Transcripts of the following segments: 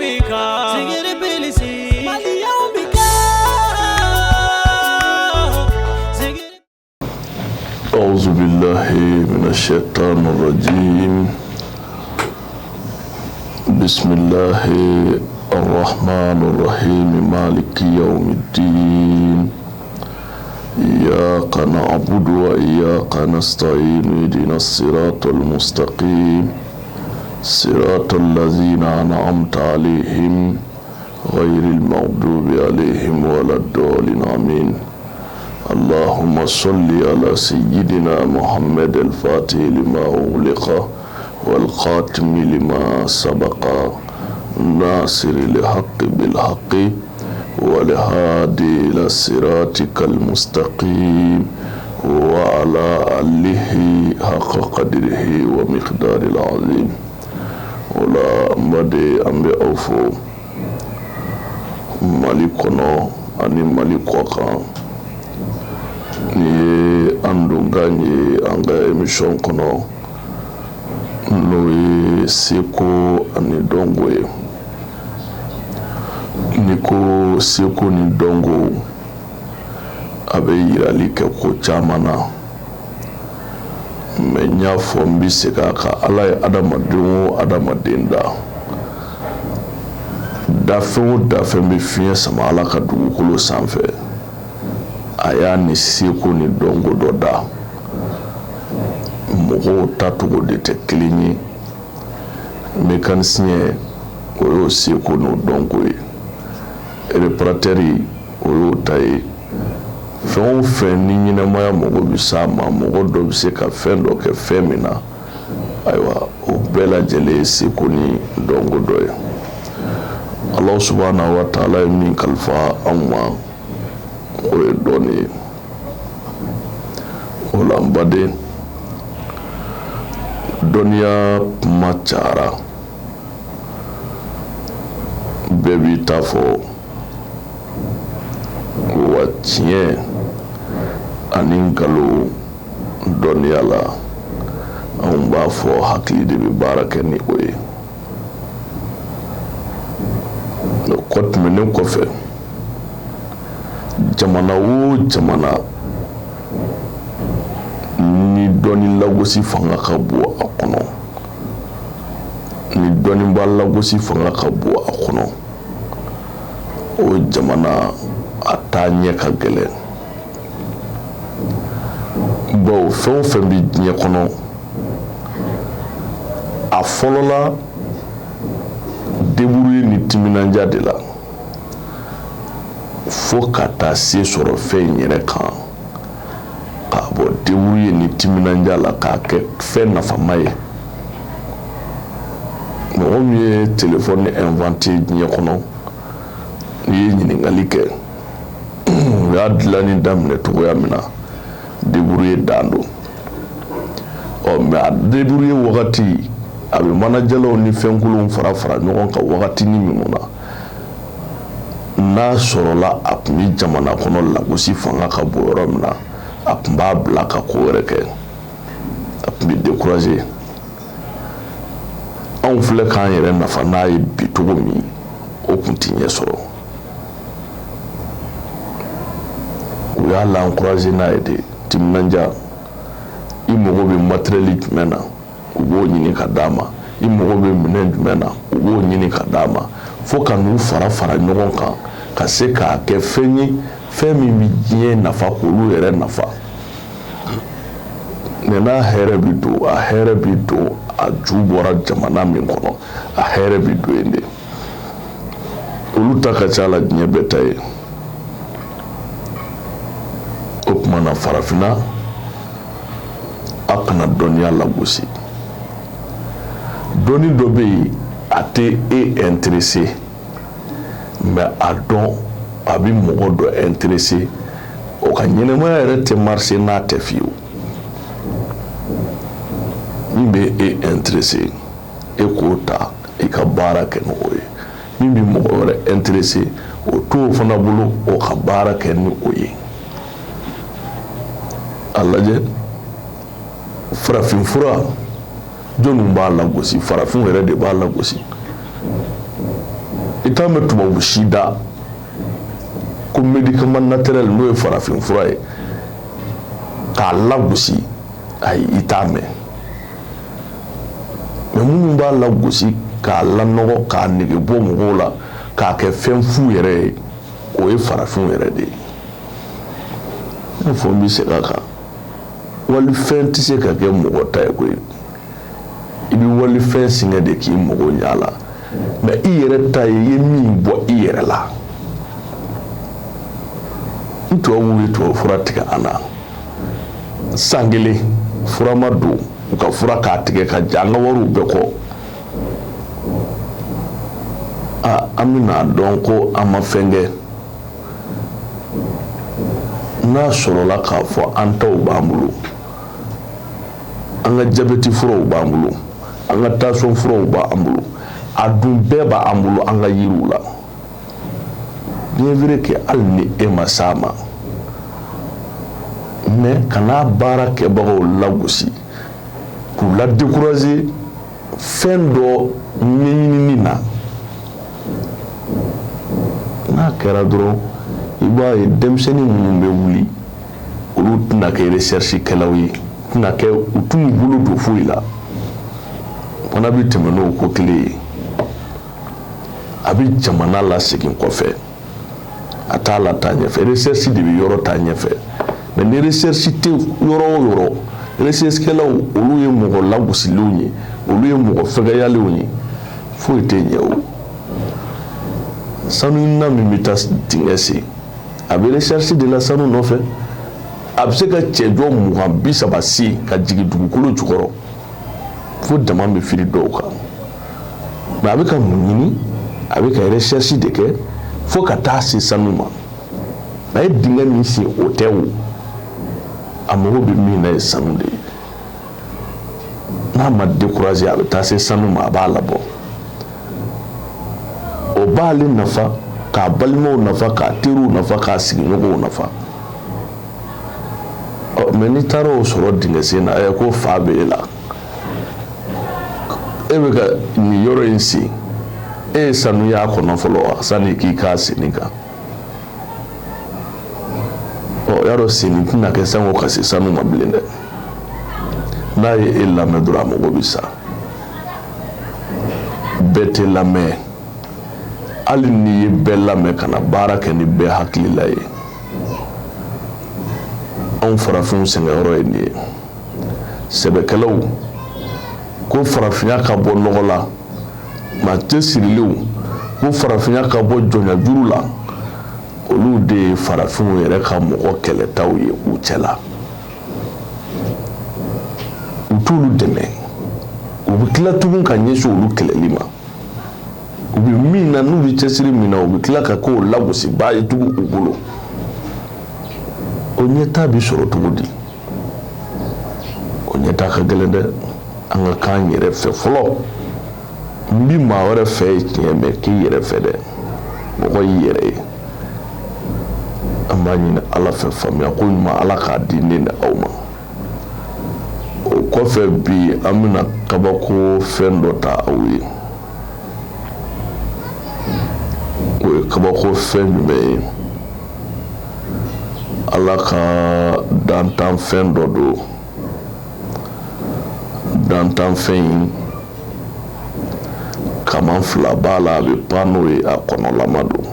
bɛ kan Zigiri bilisi Maliɲɛnw bɛ kan Zigiri أعوذ بالله من الشيطان الرجيم بسم الله الرحمن الرحيم مالك يوم الدين إياك نعبد وإياك نستعين اهدنا الصراط المستقيم صراط الذين أنعمت عليهم غير المغضوب عليهم ولا الضالين آمين اللهم صل على سيدنا محمد الفاتح لما أغلق والخاتم لما سبق ناصر الحق بالحق والهادي إلى صراطك المستقيم وعلى آله حق قدره ومقداره العظيم O la n baden an bɛ aw fo Mali kɔnɔ ani Mali kɔkan nin ye an donkan ye an ka émission kɔnɔ n'o ye seko ani dɔnko ye n'i ko seko ni dɔnko a bɛ yirali kɛ ko caman na mais n y'a fɔ n bɛ segin a kan ala ye adamaden o adamaden da dafɛn o dafɛn bɛ fiɲɛ sama ala ka dugukolo sanfɛ a y'a ni seko ni dɔnko dɔ da mɔgɔw tacogo de tɛ kelen ye mécanicien o y'o seko n'o dɔnko ye réparateur o y'o ta ye fɛn o fɛn ni ɲɛnamaya mago bɛ s'a ma mɔgɔ dɔ bɛ se ka fɛn dɔ kɛ fɛn min na ayiwa o bɛɛ lajɛlen ye seko ni dɔnko dɔ ye Alahu subahana wa taala ye min kalifa anw ma o ye dɔnni ye o la n baden dɔnniya kuma cayara bɛɛ b'i ta fɔ wa tiɲɛ ani nkalon dɔnniya la anw b'a fɔ hakili de bɛ baara kɛ ni o ye o kɔ tɛmɛnen kɔfɛ jamana o jamana ni dɔnni lagosi fanga ka bon a kɔnɔ ni dɔnnibaa lagosi fanga ka bon a kɔnɔ o jamana a taa ɲɛ ka gɛlɛn bawo fɛn o fɛn bɛ diɲɛ kɔnɔ a fɔlɔla débrouiller ni timinandiya de la fo ka taa se sɔrɔ fɛn in yɛrɛ kan k'a bɔ débrouiller ni timinandiya la k'a kɛ fɛn nafama ye mɔgɔ min ye telefɔni inventé diɲɛ kɔnɔ n'i ye ɲininkali kɛ u y'a dilanni daminɛ cogoya min na débrouiller dan don ɔ mais a débrouiller wagati a bɛ manajalaw ni fɛnkolonw fara fara ɲɔgɔn kan wagatinin minnu na n'a sɔrɔla a tun bɛ jamana kɔnɔ lagosi fanga ka bon yɔrɔ min na a tun b'a bila ka ko wɛrɛ kɛ a tun bɛ décourager anw filɛ k'an yɛrɛ nafa n'a ye bi cogo min o tun tɛ ɲɛ sɔrɔ u y'a la encourager n'a ye de timinandiya i mago bɛ matériel jumɛn na u b'o ɲini ka d'a ma i mago bɛ minɛn jumɛn na u b'o ɲini ka d'a ma fo ka n'u fara fara ɲɔgɔn kan ka se k'a kɛ fɛn ye fɛn min bɛ diɲɛ nafa k'olu yɛrɛ nafa mais n'a hɛrɛ bɛ don a hɛrɛ bɛ don a ju bɔra jamana min kɔnɔ a hɛrɛ bɛ don yen de olu ta ka ca la diɲɛ bɛɛ ta ye o tuma na farafinna a kana dɔnniya lagosi dɔnni dɔ bɛ yen a tɛ e intéressé mais a dɔn a bɛ mɔgɔ dɔ intéressé o ka ɲɛnamaya yɛrɛ tɛ marcher n'a tɛ fiyewu min bɛ e intéressé e k'o ta i ka baara kɛ ni o ye min bɛ mɔgɔ wɛrɛ intéressé o t'o fana bolo o ka baara kɛ ni o ye a lajɛ farafinfura jɔnni b'a lagosi farafinw yɛrɛ de b'a lagosi I t'a mɛn tubabu si da ko médicament naturel, n'o ye farafin fura ye, k'a lagosi. Ayi, i t'a mɛn. Mais minnu b'a lagosi, k'a lanɔgɔ, k'a nege bɔ mɔgɔw la, k'a kɛ fɛn fu yɛrɛ ye, o ye farafinw yɛrɛ de ye. Ne fɔ, n bɛ segin a kan, walifɛn tɛ se ka kɛ mɔgɔ ta ye koyi. I bɛ walifɛn singɛ de k'i mago ɲɛ a la, mais i yɛrɛ ta ye, i ye min bɔ i yɛrɛ la. N tubabuw ye tubabu fura tigɛ an na san kelen, fura ma don u ka fura k'a tigɛ ka ja an ka wariw bɛɛ kɔ. A an bɛna dɔn ko an ma fɛn kɛ n'a sɔrɔla k'a fɔ an taw b'an bolo, an ka jabɛti furaw b'an bolo, an ka tansiyɔn furaw b'an bolo, a dun bɛɛ b'an bolo an ka yiriw la. Bien vrai que hali ni e ma s'a ma, mais kana baara kɛbagaw lagosi, k'u la décourager fɛn dɔ ɲɛɲinini na. N'a kɛra dɔrɔn, i b'a ye denmisɛnnin minnu bɛ wuli, olu tɛna kɛ recherche kɛlaw ye, tɛna kɛ, u t'u bolo don foyi la. Fana bɛ tɛmɛ n'o ko kelen ye, a bɛ jamana lasegin kɔfɛ, a t'a la taa ɲɛfɛ. Recherche de bɛ yɔrɔ taa ɲɛfɛ, mais ni recherche tɛ yɔrɔ o yɔrɔ, recherche kɛlaw, olu ye mɔgɔ lagosilenw ye, olu ye mɔgɔ fɛgɛyalenw ye, foyi tɛ ɲɛ. O sanu ɲinina min bɛ taa dingɛ sen, a bɛ recherche de la sanu nɔfɛ. A bɛ se ka cɛjɔ 20, 30 sen ka jigin dugukolo jukɔrɔ fo dama bɛ firi dɔw kan. Mais a bɛ ka mun ɲini? A bɛ ka recherche de kɛ fo ka taa se sanu ma. A ye dingɛ min sen, o tɛ o, a mago bɛ min na ye sanu de ye. N'a ma décourager, a bɛ taa se sanu ma, a b'a labɔ. O b'ale nafa, k'a balimaw nafa, k'a teriw nafa, k'a sigiɲɔgɔnw nafa. Ɔ, mais n'i taara o sɔrɔ dingɛ sen na, ɛ, ko fa bɛ e la, e bɛ ka nin yɔrɔ in sen, e ye sanu y'a kɔnɔ fɔlɔ sani k'i k'a senni kan. Ɔ, y'a dɔn senni tɛna kɛ sango ka se sanu ma bilen dɛ. N'a ye e lamɛn dɔrɔn, a mago bɛ sa. Bɛɛ tɛ lamɛn. Hali n'i ye bɛɛ lamɛn, ka na baara kɛ ni bɛɛ hakilila ye. Anw farafinw sɛgɛnyɔrɔ ye nin ye. Sɛbɛkɛlaw ko farafinya ka bɔ nɔgɔ la, maa cɛsirilenw ko farafinya ka bɔ jɔnyajuru la, olu de ye farafinw yɛrɛ ka mɔgɔ kɛlɛtaw ye u cɛla. U t'olu dɛmɛ, u bɛ tila tugun ka ɲɛsin olu kɛlɛli ma. U bɛ min na, n'u bɛ cɛsiri min na, u bɛ tila ka k'o lagosibaa ye tugun u bolo. O ɲɛtaa bɛ sɔrɔ cogo di? O ɲɛtaa ka gɛlɛn dɛ. An ka k'an yɛrɛ fɛ fɔlɔ. N bi maa wɛrɛ fɛ ye tiɲɛ, mais k'i yɛrɛ fɛ dɛ. Mɔgɔ y'i yɛrɛ ye. An b'a ɲini Ala fɛ, faamuya ko ɲuman, Ala k'a di ne ni aw ma. O kɔfɛ, bi an bɛna kabako fɛn dɔ ta aw ye. O ye kabako fɛn jumɛn ye? Ala ka dantanfɛn dɔ don. Dantanfɛn in, kaman fila b'a la, a bɛ pan n'o ye, a kɔnɔlama don.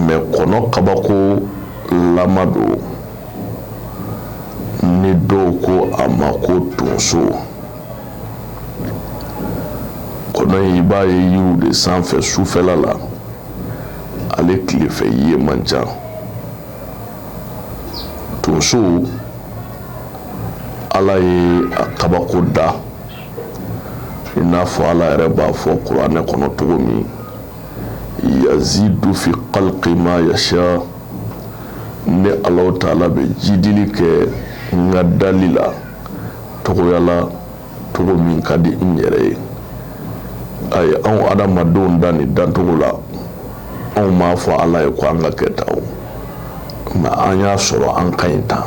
Mais kɔnɔ kabako lama don, ni dɔw ko a ma ko tonso. Kɔnɔ in, i b'a ye yiriw de sanfɛ sufɛla la, ale tilefɛ ye man ca. Tonso, Ala ye a kabako da i n'a fɔ Ala yɛrɛ b'a fɔ kuranɛ kɔnɔ cogo min: yazidu fi khalqi ma yasha. Ne Alahu taala bɛ jidili kɛ n ka dali la togoya la, togo min ka di n yɛrɛ ye. A ye anw adamadenw da nin dancogo la. Anw m'a fɔ Ala ye ko an ka kɛ tan o, nka an y'a sɔrɔ an ka ɲi tan.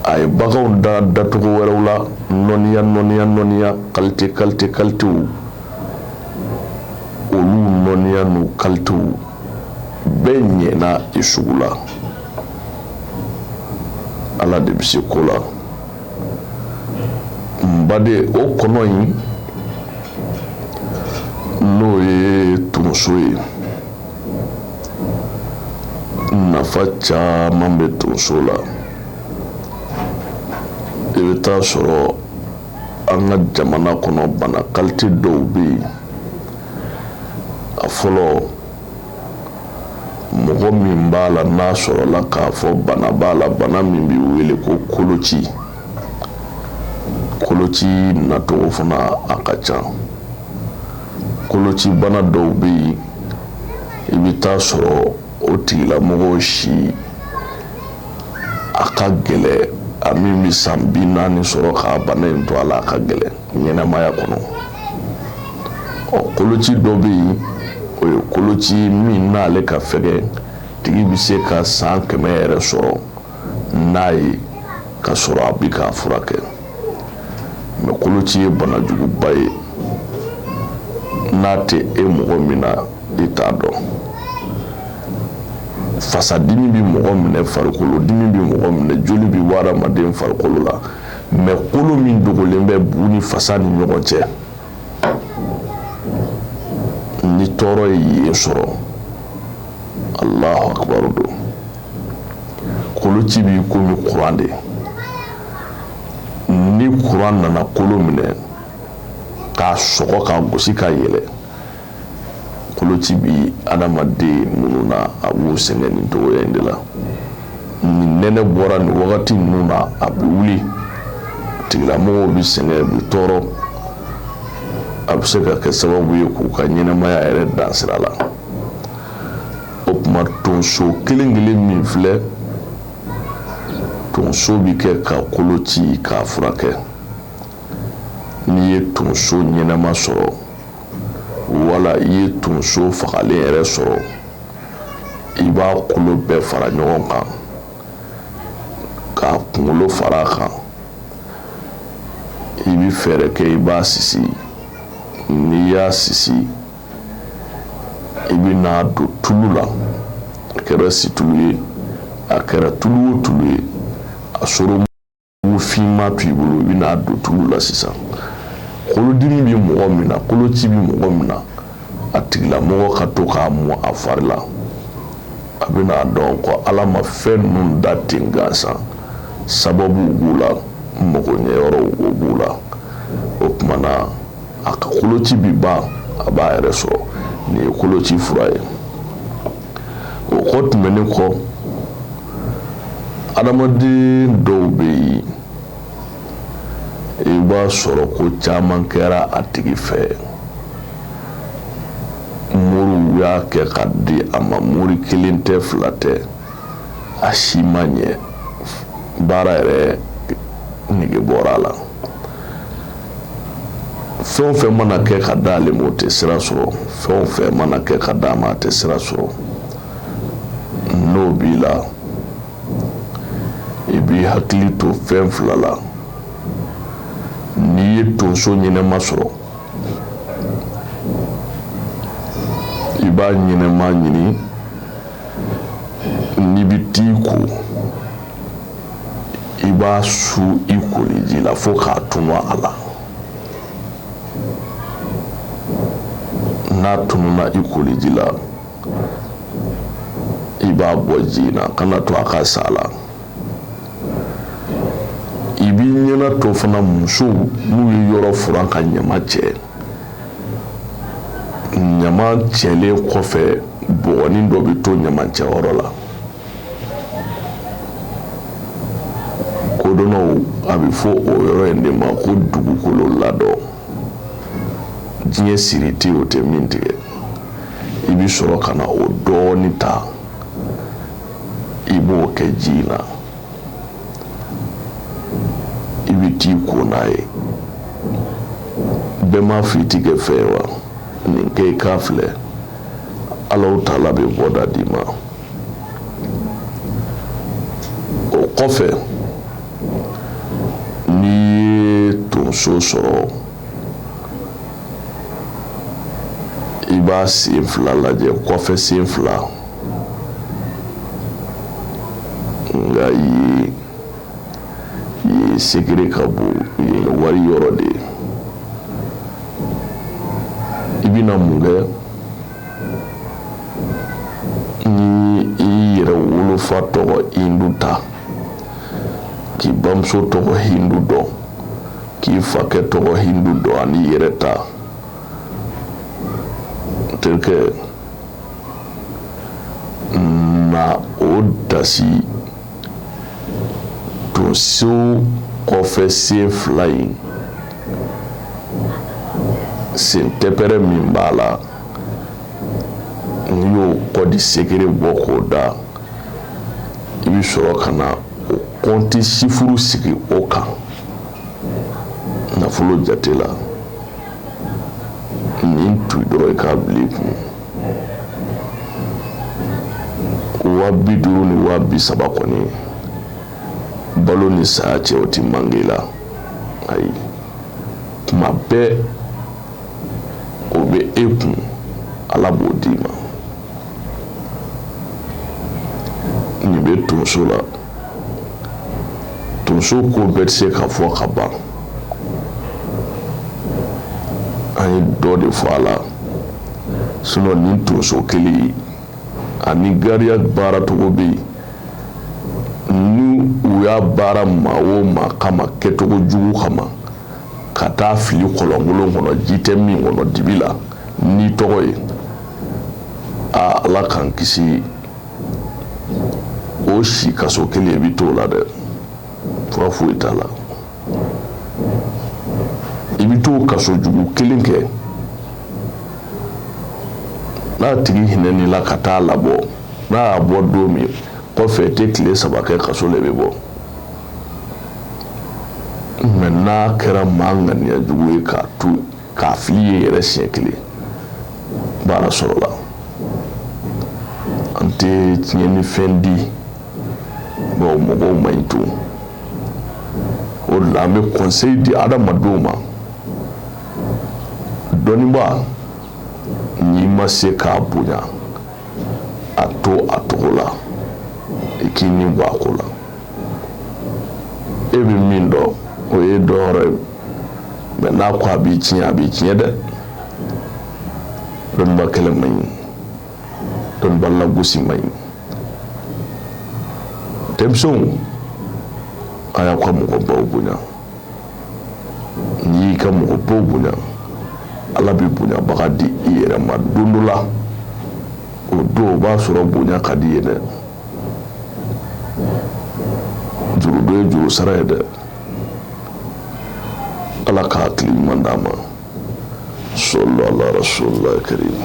A ye baganw da dacogo wɛrɛw la, nɔniya nɔniya nɔniya, qualité qualité qualitéw. n'u kalitew bɛɛ ɲɛna i sugu la. Ala de bɛ se ko la. N baden, o kɔnɔ in, n'o ye tonso ye, nafa caman bɛ tonso la. I bɛ taa sɔrɔ an ka jamana kɔnɔ, bana kalite dɔw bɛ yen. A fɔlɔ, mɔgɔ min b'a la, n'a sɔrɔla k'a fɔ bana b'a la, bana min bɛ wele ko koloci. Koloci nacogo fana, a ka ca. Koloci bana dɔw bɛ yen, i bɛ taa sɔrɔ o tigilamɔgɔw si a ka gɛlɛ, a min bɛ san 40 sɔrɔ k'a bana in to a la, a ka gɛlɛn ɲɛnamaya kɔnɔ. Ɔ, koloci dɔ bɛ yen, o ye koloci min n'ale ka fɛgɛ, tigi bɛ se ka san 100 yɛrɛ sɔrɔ n'a ye, ka sɔrɔ a bɛ k'a furakɛ. Mɛ koloci ye banajuguba ye. N'a tɛ e mɔgɔ min na, i t'a dɔn. Fasadimi bɛ mɔgɔ minɛ, farikolodimi bɛ mɔgɔ minɛ, joli bɛ bɔ adamaden farikolo la. Mɛ kolo min dogolen bɛ bu ni fasa ni ɲɔgɔn cɛ, ni tɔɔrɔ ye yen sɔrɔ, Alahu akibaru don. Koloci b'i komi kuran de. Ni kuran nana kolo minɛ k'a sɔgɔ, k'a gosi ka yɛlɛ, koloci bi adamaden minnu na, a b'u sɛgɛn nin cogoya in de la. Ni nɛnɛ bɔra nin wagati ninnu na, a bɛ wuli, tigilamɔgɔw bɛ sɛgɛn, bɛ tɔɔrɔ. A bɛ se ka kɛ sababu ye k'u ka ɲɛnamaya yɛrɛ dan sira la. O tuma, tonso kelen kelen min filɛ, tonso bɛ kɛ ka koloci k'a furakɛ. N'i ye tonso ɲɛnama sɔrɔ, wala i ye tonso fagalen yɛrɛ sɔrɔ, i b'a kolo bɛɛ fara ɲɔgɔn kan, k'a kunkolo fara a kan. I bɛ fɛɛrɛ kɛ, i b'a sisi. N'i y'a sisi, i bɛ n'a don tulu la. A kɛra situlu ye, a kɛra tulu o tulu ye, a sɔrɔ finma to i bolo, i bɛ n'a don tulu la sisan. Kolodimi bɛ mɔgɔ min na, koloci bɛ mɔgɔ min na, a tigilamɔgɔ ka to k'a mɔ a fari la, a bɛna dɔn ko Ala ma fɛn ninnu da ten gansan. Sababu b'u la, magoɲɛyɔrɔw o b'u la. O tuma na, a ka koloci bi ban, a b'a yɛrɛ sɔrɔ. Nin ye koloci fura ye. O kɔ tɛmɛnen kɔ, adamaden dɔw bɛ yen, i b'a sɔrɔ ko caman kɛra a tigi fɛ. Moriw y'a kɛ ka di a ma, mori kelen tɛ, fila tɛ, a si ma ɲɛ. Baara yɛrɛ nege bɔra a la. Fɛn o fɛn mana kɛ ka d'ale ma, o tɛ sira sɔrɔ. Fɛn o fɛn mana kɛ ka d'a ma, a tɛ sira sɔrɔ. N'o b'i la, i b'i hakili to fɛn fila la. N'i ye tonso ɲɛnɛma sɔrɔ, i b'a ɲɛnɛma ɲini. N'i bɛ t'i ko, i b'a su i koliji la fo k'a tunu a la. N'a tununa i koliji la, i b'a bɔ ji na, kana to a ka sa a la. I b'i ɲɛna to fana, musow n'u ye yɔrɔ furan ka ɲama cɛ, ɲama cɛlen kɔfɛ, bɔgɔnin dɔ bɛ to ɲamancɛyɔrɔ la. Kodɔnnaw, a bɛ fɔ o yɔrɔ in de ma ko dugukolo ladɔn. Diɲɛ siri tɛ, o tɛ min tigɛ. I bɛ sɔrɔ ka na o dɔɔnin ta, i b'o kɛ ji in na, i bɛ t'i ko n'a ye. Bɛɛ m'a fɔ i ti kɛ fɛn ye wa? Nin kɛ, i k'a filɛ, Alahu taala bɛ bɔda d'i ma. O kɔfɛ, n'i ye tonso sɔrɔ, i I b'a sen fila lajɛ, kɔfɛ sen fila, nka yen yen secret ka bon. Yen ye wari yɔrɔ de ye. I bɛna mun kɛ ni i yɛrɛ wolofa tɔgɔ Hindu ta, k'i bamuso tɔgɔ Hindu dɔn, k'i fakɛ tɔgɔ Hindu dɔn, ani yɛrɛ ta? N terikɛ, na o dasi tonso kɔfɛ sen fila in, sen tɛpɛrɛ min b'a la, n'i y'o kɔdi secret bɔ k'o da, i bɛ sɔrɔ ka na o kɔnti sifuru sigi o kan nafolo jate la. Nin tu dɔrɔn, i k'a bila i kun, 50 000 ni 30 000 kɔni, balo ni saya cɛ, o ti manquer la. Ayi, tuma bɛɛ o bɛ e kun, Ala b'o d'i ma. Nin bɛ tonso la. Tonso ko bɛɛ tɛ se ka fɔ ka ban. An ye dɔ de fɔ a la. Sinon nin tonso kelen ani gariya baaracogo bɛ yen, ni u y'a baara maa o maa kama, kɛcogo jugu kama, ka taa fili kɔlɔnkolon kɔnɔ, ji tɛ min kɔnɔ, dibi la, n'i tɔgɔ ye, aa, Ala k'an kisi, o si kaso kelen, i bɛ t'o la dɛ. Fura foyi t'a la. I bɛ t'o kaso jugu kelen kɛ. N'a tigi hinɛn'i la ka taa labɔ, n'a y'a bɔ don min kɔfɛ, i tɛ tile 3 kɛ kaso la, i bɛ bɔ. Mais n'a kɛra maa ŋaniya jugu ye k'a to k'a fili ye yɛrɛ siɲɛ kelen, baara sɔrɔla. An tɛ tiɲɛnifɛn di bawo mɔgɔw man ɲi tun. O de la an bɛ conseil di adamadenw ma. Dɔnnibaa, n'i ma se k'a bonya, a to a togo la, i k'i ni bɔ a ko la. E bɛ min dɔn, o ye dɔyɔrɔ ye. Mais n'a ko a b'i tiɲɛ, a b'i tiɲɛ dɛ. Dɔnniba kɛlɛ man ɲi, dɔnniba lagosi man ɲi. Denmisɛnw, a y'aw ka mɔgɔbaw bonya. N'i y'i ka mɔgɔbaw bonya, Ala bɛ bonyabaga di i yɛrɛ ma don dɔ la. O don, o b'a sɔrɔ bonya ka di i ye dɛ. Juru dɔ ye juru sara ye dɛ. Ala ka hakili ɲuman d'an ma. Sɔlɔ ala rasulillah karim.